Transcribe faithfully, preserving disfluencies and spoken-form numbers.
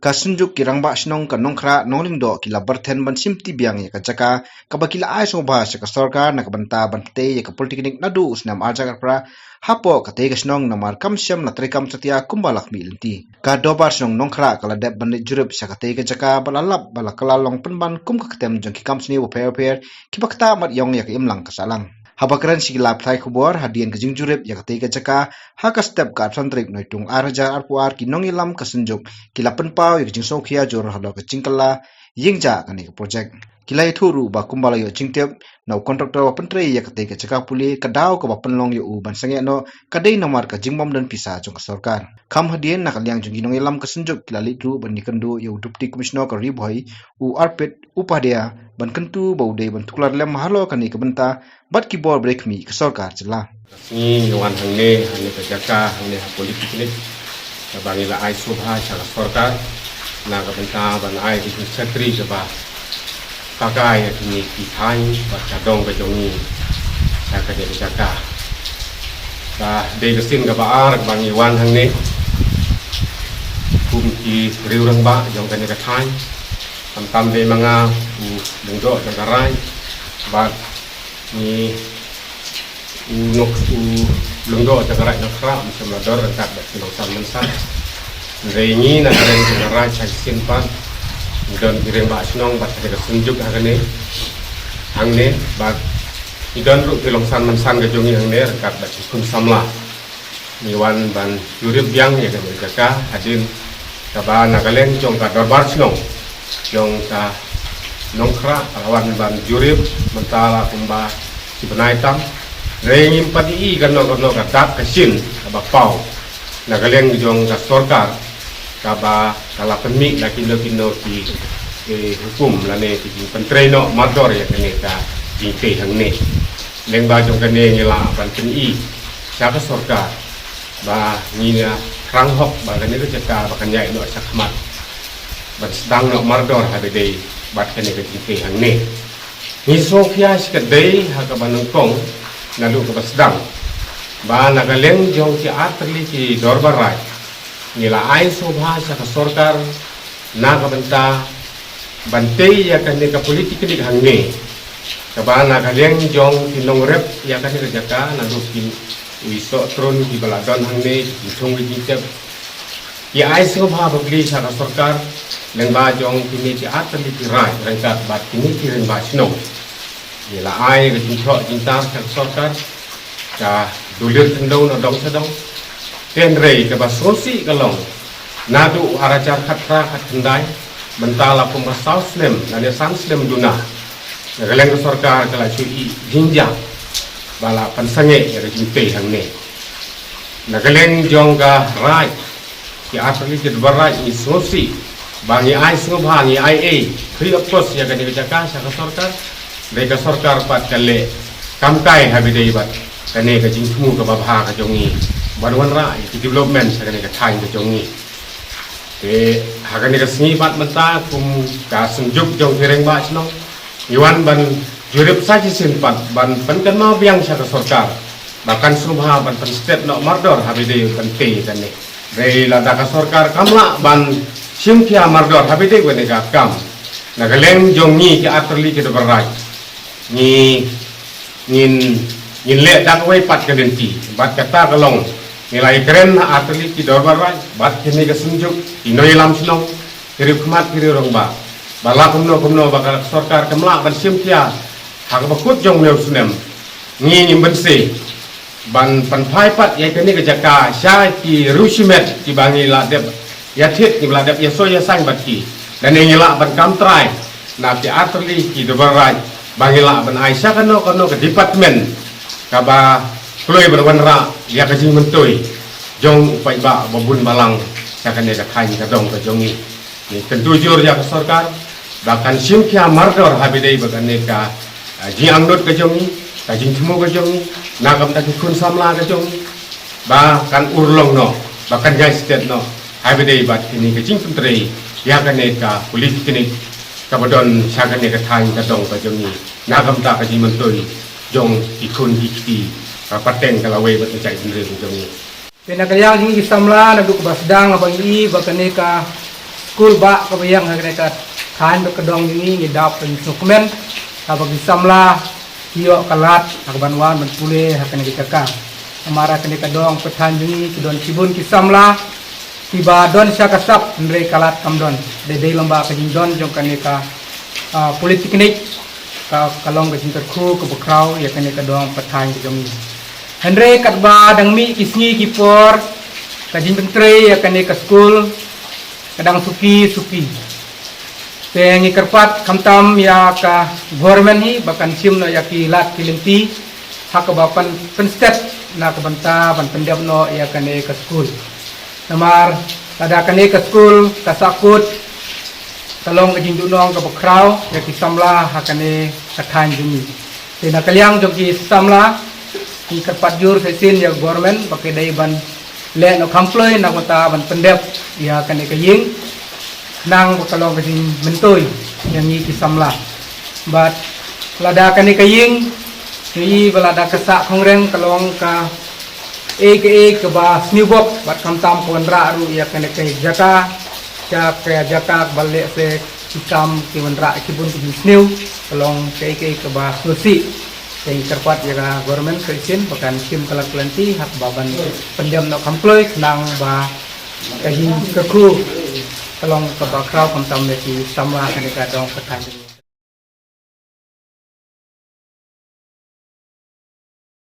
Ka Synjuk ki Rangbah Shnong ka Nongkhrah Nonglyngdoh ki la byrthen ban shim ti biang ïa ka jaka kaba ki la ai sngewbha sha ka sorkar na ka bynta ban tei ïa ka polytechnic naduh u snem arhajar arphew phra hapoh katei ka shnong, namar kam shym la treikam satia kumba la khmih lynti. Ka Dorbar Shnong Nongkhrah ka la dep ban leit jurip sha katei ka jaka bad la lap ba la kylla long pynban kum ka ktem jong ki kam sniew bapher bapher kiba ktah mat ïong ïa ka imlang ka sahlang. Haba kren sha ki lad pathai khubor hadien ka jingjurip ïa katei ka jaka ha ka step ka arphew san tarik Naitung arhajar arphew ar, ki nongïalam ka Synjuk ki la pynpaw ïa ka jingsngewkhia jur halor ka jingkylla ïing jah kane ka project. Ki la ïathuh ruh ba kumba la ïoh jingtip na u contractor ba pyntrei ïa katei ka jaka pule, ka daw kaba pynlong ïa u ban sangeh noh ka dei namar ka jingbym don pisa jong ka sorkar. Kham hadien, na ka liang jong ki nongïalam ka Synjuk ki la leit ruh ban ïakynduh ïa u Deputy Commissioner ka Ri Bhoi, u Arpit Upadhyay, ban kyntu ba u dei ban tuklar lem halor kane ka bynta bad ki bor ba dei khmih ka sorkar jylla. Ngi wan hangne, hangne ka jaka, hangne ha polytechnic, kaba ngi la ai sngewbha sha ka sorkar na ka bynta ban ai ki shakri kaba pakai ïa kine ki thaiñ bad ka dong ka jong ngi sha kane ka jaka. Ka dei ka sien kaba ar kaba ngi wan hangne kum ki riew rangbah jong kane ka thaiñ. Khamtam dei ma nga u lyngdoh jong ka raid bad ngi u nok u lyngdoh jong ka raid Nongkhrah, mynsiem la don ryngkat bad ki nongsan mynsan. Hynrei ngi na ka liang jong ka raid sa shisien pat ngi don ki rangbah shnong bad kane ka Synjuk ha kane hangne bad ngi don ruh ki nongsan mynsan ka jong ngi hangne ryngkat bad ki khun samla. Ngi wan ban jurip biang ïa kane ka jaka hadien kaba na ka liang jong ka Dorbar Shnong jong ka Nongkhrah ka la wan ban jurip mynta la kumba shi bnai tam. Hynrei ngim pat i kano kano ka dak ka shin kaba paw na ka liang jong ka sorkar kaba ka la pynmih da kino kino ki, eh, hukum lane ki jingpyntrei noh mardor ïa kane ka jingtei hangne. Lyngba jong kane ngi lah ban pyni sha ka sorkar ba ngi nga thrang hok ba kane ka jaka ba kan ïaid noh shakhmat ban sdang noh mardor ha ba dei bad kane ka jingtei hangne. Ngi sngewkhia shikatdei ha kaba nyngkong naduh kaba sdang ba na ka liang jong ki artylli ki dorbar raid ngi la ai sngewbha sha ka sorkar na ka bynta ban tei ïa kane ka polytechnic hangne. Kaba na ka liang jong ki nongrep ïa kane ka jaka naduh ki u Isoh Trun kiba la don hangne, ki thung ki jingtep. Ki ai sngewbha bapli sha ka sorkar lyngba jong kine ki artylli ki raid ryngkat bad kine ki rangbah shnong. Ngi la ai ka jingthoh jingtar sha ka sorkar, ka dulir khyndew na dong sha dong. Hynrei kaba sngewsih ka long naduh u arhajar khatphra khatkhyndai mynta la kumba saw snem lane san snem duna, na ka liang ka sorkar ka la shu ïohi jingjia ba la pynsangeh ïa ka jingtei hangne. Na ka liang jong ka raid, ki artylli ki dorbar raid ngi sngewsih ba ngi ai sngewbha, ngi ai ei free of cost ïa kane ka jaka sha ka sorkar. Dei ka sorkar pat ka leh kam kai ha ba dei bad kane ka jingthmu kaba bha ka jong ngi ban wanrah ïa ki development sha kane ka thaiñ ka jong ngi. Te ha kane ka sngi pat mynta kum ka Synjuk jong ki rangbah shnong ngi wan ban jurip sa shisien pat ban pynkynmaw biang sha ka sorkar ba kan sngewbha ban pynstet noh mardor ha ba dei ban tei kane. Dei lada ka sorkar kam lah ban shim khia mardor ha ba dei kane ka kam, na ka liang jong ngi ki artylli ki dorbar raid ngi ngin, ngin leh da kawei pat ka lynti. Bad kata ka long ngi la ïakren ha artylli ki dorbar raid bad kine ka Synjuk, ki nongïalam shnong, ki riew khmat, ki riew rangbah, ba la kumno kumno ba ka sorkar kam lah ban shim khia ha kaba kut jong une u snem, ngi ngim banse ban pynphai pat ïa kane ka jaka sha ki riew shimet kiba ngi la dep ïa thied, ngi la dep ïa soi ïa sain bad ki. Lane ngi lah ban kam trai na ki artylli ki dorbar raid ba ngi lah ban ai sha kano kano ka department kaba kloi ban wanrah ïa ka jingmyntoi jong u paidbah ba bun balang sha kane ka thaiñ ka dong ka jong ngi. Ngi kyntu jur ïa ka sorkar ba kan shim khia mardor ha ba dei bad kane ka, ah, jingangnud ka jong ngi, ka jingthmu ka jong ngi, na ka bynta ki khun samla ka jong ngi, ba kan urlong noh, ba kan ïai stet noh ha ba dei bad kine ka jingpyntrei ïa kane ka polytechnic kaba don sha kane ka thaiñ ka dong ka jong ngi, na ka bynta ka jingmyntoi jong ki khun ki kti, ka pateng ka lawei bad ka jaitbynriew ka jong ngi. Te na ka liang jong ngi ki samla naduh kaba sdang haba ngi i ba kane ka Skul ba kaba ïeng ha kane ka thaiñ bad ka dong jong ngi, ngi dap ban sngewkmen haba ki samla ki ïoh ka lad ha kaban wan ban pule ha kane ka jaka. Namar ha kane ka dong ka thaiñ jong ngi ki don shibun ki samla kiba don sha ka sap, hynrei ka lad kam don. Dei dei lem bad ka jingdon jong kane ka, ah, polytechnic, ka, ka long ka jingkyrkhu kaba khraw ïa kane ka dong ka thaiñ ka jong ngi. Hynrei katba dang mih ki sngi ki por, ka jingpyntrei ïa kane ka skul ka dang suki suki. Te ngi kyrpad khamtam ïa ka government hi ba kan shim noh ïa ki lad ki lynti ha kaba pyn, pynstet na ka bynta ban pyndep noh ïa kane ka skul. Namar lada kane ka skul ka sahkut, ka long ka jingduhnong kaba khraw ïa ki samla ha kane ka thaiñ jong ngi. Te na ka liang jong ki samla, ngi kyrpad jur sa shisien ïa government ba ki dei ban leh noh kham kloi na ka bynta ban pyndep ïa kane ka ïing, khnang ba ka long ka jingmyntoi ïa ngi ki samla. Bad lada kane ka ïing, ngi i ba lada ka sah khongreng ka long kaei kaei kaba sniew bok, bad khamtam ka wanrah ruh ïa kane ka jaka, sha ka jaka kaba leh se ki kam ki wanrah shibun ki jingsniew, ka long kaei kaei kaba sngewsih. Te ngi kyrpad ïa ka government sa shisien ba kan shim ka lad ka lynti ha kaba ban pyndep noh kham kloi, khnang ba ka jingkyrkhu ka long kaba khraw khamtam ïa ki samla ha kane ka dong ka thaiñ.